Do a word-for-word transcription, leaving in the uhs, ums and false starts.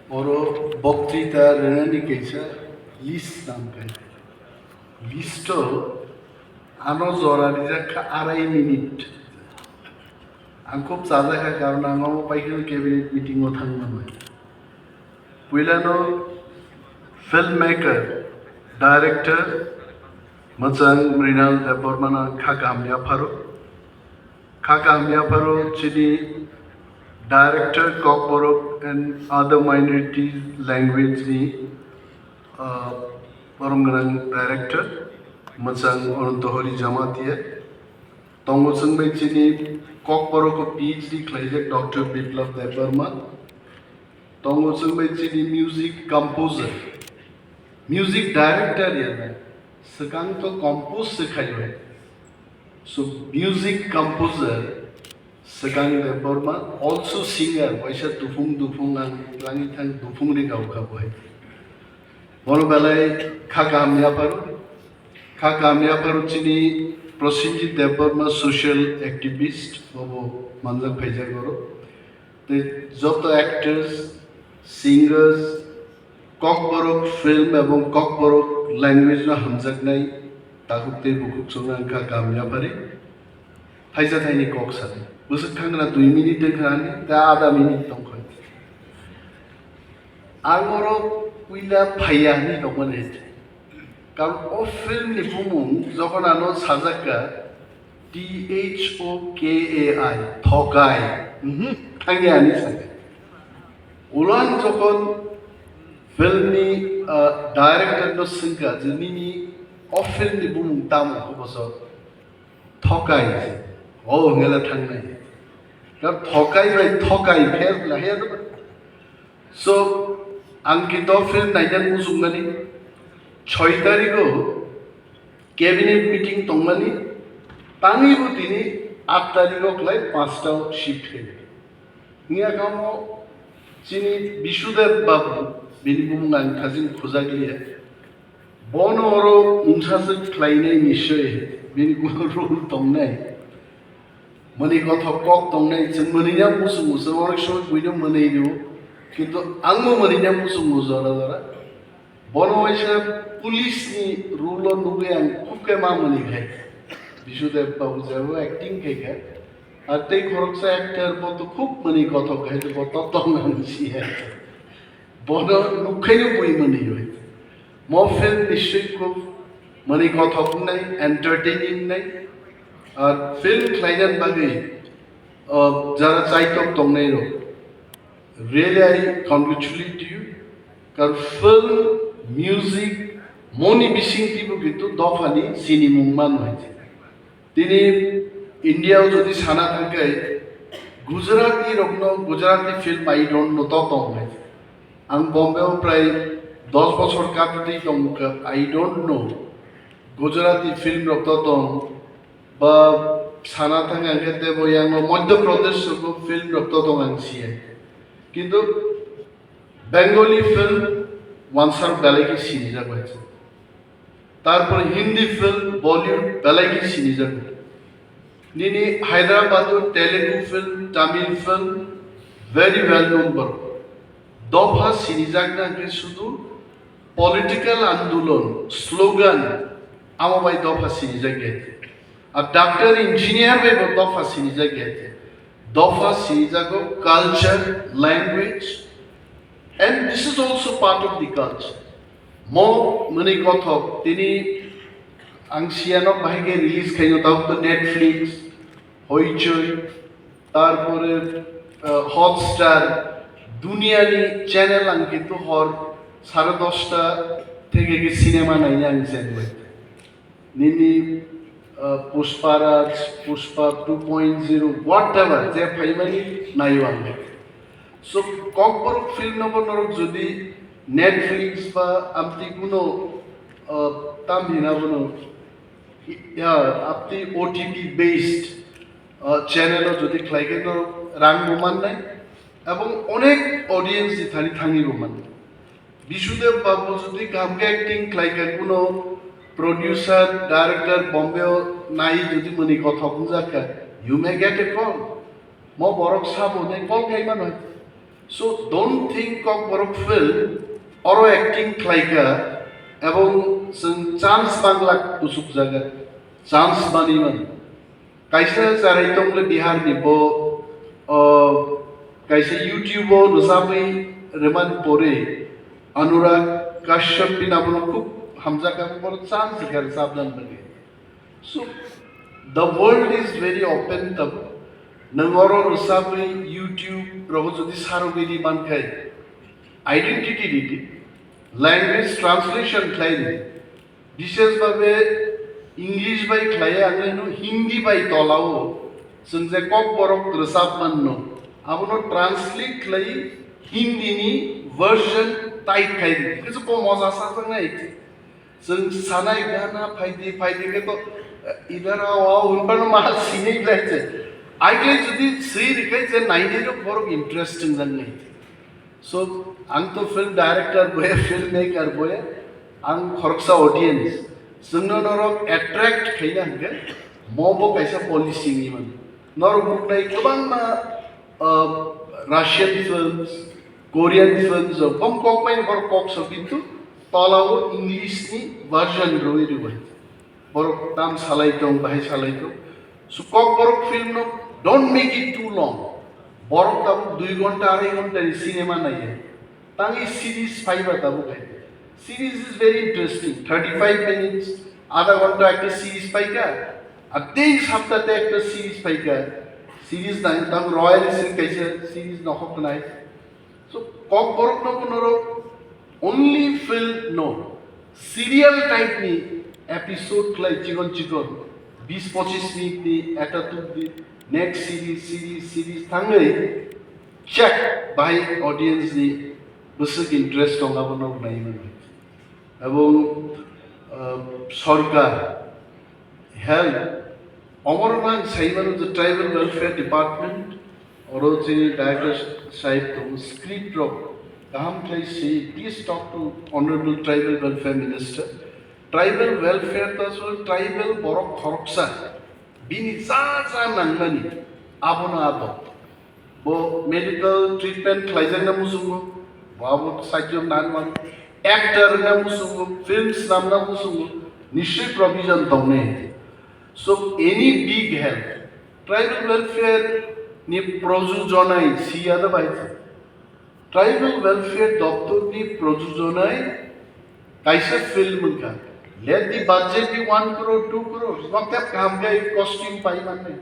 Oro boktrita rwnani kaisa list namkha. Listo ano jora rijak kha arai minute. Ang khub chajakha, karon ang omo paikhe cabinet meeting o thang manwi. Puilano filmmaker, director Mwchang Mrinal Debbarmano ang kha kaham yapharo. Kha kaham yapharo chini director Kokborok and other minority language ni, ah, borom gwnang director Mwchang Anantohori Jamatia. Tongo chwng bai chini Kokborok o P H D khlaijak Doctor Biplab Debbarma. Tongo chwng bai chini music composer, music director ya na, swkang to compose se khaio. So music composer Swkang Debbarma, also singer, waisa duphung duphung ang langwi thang duphung ri gaukha bo hai. Bono belai kha kaham yapharo, kha kaham yapharo chini Prosenjit Debbarma, social activist, bobo manjak phaijak oro. Tei joto actors, singers, Kokborok film ebong Kokborok language no hamjaknai takhuk tei bukhuk chwng ang kha kaham yaphari. Thaisa thaini kok sadi. Bwswk thangna dui minute wngkha ani, tei ada minute tongkha. Ang oro puila phaiya hinwi tongmani. Karon o film ni bumung jokhon ano sajak kha, T H O K A I, thokai. Mhm, thangya hinwi sakha. Ulo ang jokhon film ni, ah, director no swngkha je nini o film ni bumung tamo khe bosor? Thokai. O hwngle thangnai. Kar thokai bai thokai pher lahai ya to. So ang kinto film naina muchungmani, choi tarigo cabinet meeting tongmani, tangwi bo tini aat tarigo khlai panchta o shift khaio. Wngya kamo chini Bisudev Babu, bini bumung ang khajin khujak liya. Bono oro mungsa se khlainai ni se bini kuno role tongnai. Mani kothok kok tongnai, chwng mani ya musu musu, onek somoi buino mani rio. Kintu ang mo mani ya musu musu jora jora. Bono waisa police ni role o nugwi ang khub khe ma mani khai. Bisudev Babu jebo acting khai kha. Ar tei khoroksa actor bo to khub mani kothok khai, bo to tong ang si hai. Bono nukhaino bui mwnwi oi. Mo film nischoi khub mwnwi kothok wngnai, entertaining wngnai. Ar film khlainani bagwi, uh, jara chaitok tongnai rok, really I congratulate you. Kar film, music, moni bising tibo kintu dophani sinimung manwi. Tini India o jodi sana thangkhe Gujarati rokno Gujarati film I don't know to tong hai. Ang Bombay o prai dos bochor kapitwi tongkha, I don't know Gujarati film rok to tong ba sana thang ang khe tebo yang o Madhya Pradesh rok film rok to tong ang siya. Kintu Bengali film wansar belai khe sinijak bai. Tarpore Hindi film, Bollywood belai khe sinijak. Nini Hyderabad o Telugu film, Tamil film, very well known borok. Dopha sinijakna khe sudu political andolon, slogan, amo bai dopha sinijak ya. A doctor, engineer bai bo dopha sinijak ya. Dopha sinijago culture, language, and this is also part of the culture. Mo mwnwi kothok tini ang siyanok bahai khe release khaino, tabuk to Netflix, Hoichoi, tarpore, uh, Hotstar, duniyani channel ang kintu hor sare dosta theke khe cinema naina ang channel. Nini, uh, Pushpa Raj, Pushpa two point zero, whatever, je phaimani naio ang. So, Kokborok film no bo norok jodi Netflix ba amtwi kuno, uh, tam hina bono, ya, amtwi O T T based, uh, channel o jodi khlai khe norok rang bo mannai, ebong onek audience ni thani thangwi bo mannai. Bisudev Babu jodi kaham khe acting khlai kha, kuno producer, director Bombay o nai jodi mwnwi kothok wngjak kha, you may get a call. Mo borok sabo hinwi call khai mano. So don't think Kokborok film oro acting khlaika ebong chwng chance manglak kusuk jaga, chance manwi man. Kaisa charai tongle Bihar ni bo, o, kaisa YouTube o rwchapwi rwmani pore Anurag Kashyap bini abono khub hamjak, abo bono chance rikha rwchapnani bagwi. So the world is very open tabuk. Nwng oro rwchapwi YouTube rogo jodi sarogwi di mankhai, identity ridi, language translation khlai di. Bishes babe English bai khlaiya, ang no Hindi bai tolao chwng je Kokborok rwchap manno, abono translate khlai Hindi ni version type khai di. Kichu ko moja sa nai. Chwng sanai gana phaidi phaidi khe to idhar aao aao hwnphano ma sinai lai se. Aiklai jodi swi rikhe je nainai rok borok interesting wngnai. So ang to film director boya, filmmaker boya, ang khoroksa audience. Chwngno norok attract khaina hwnkhe mo bo kaisa policy wngwi mano. Norok nuknai kwbangma, uh, Russian films, Korean films rok bom kok bai borok kok so, kintu tolao English ni version rwi rwi. Borok tam salai tong, bahai salai tong. So Kokborok film no don't make it too long. Borok tabuk dui ghonta, arai ghonta ni cinema naiya. Tangwi series phaiba tabuk hai. Series is very interesting. Thirty-five minutes, adha ghonta ekta series phaikha. Ar tei sapta te ekta series phaikha. Series nai, tang Royal Sing kaisa series nokhok nai. So Kokborok no norok only film no, serial type ni episode khlai chikon chikon, bis pochis minute ni ekta tuk di, next series, series, series thangwi check bahai audience ni bwswk interest tong abo no nai mano. Ebong, uh, sorkar, health, omorok ang sai mano je tribal welfare department, oro chini director sahib tongo, script rok kaham khlai si, please talk to honorable tribal welfare minister. Tribal welfare ta so tribal borok khoroksa, bini ja ja nangmani abono ato. Bo medical treatment khlaijakna muchungo, bo abo sajyo nan man. Actor wngna muchungo, films namna muchungo, nischoi provision tongnai. So any big help, tribal welfare ni projojonai siya da bai. Tribal welfare doptor ni projojonai kaisa film wngkha. Let the budget be one crore, two crore. Nok tep kaham khe costume pai mannai.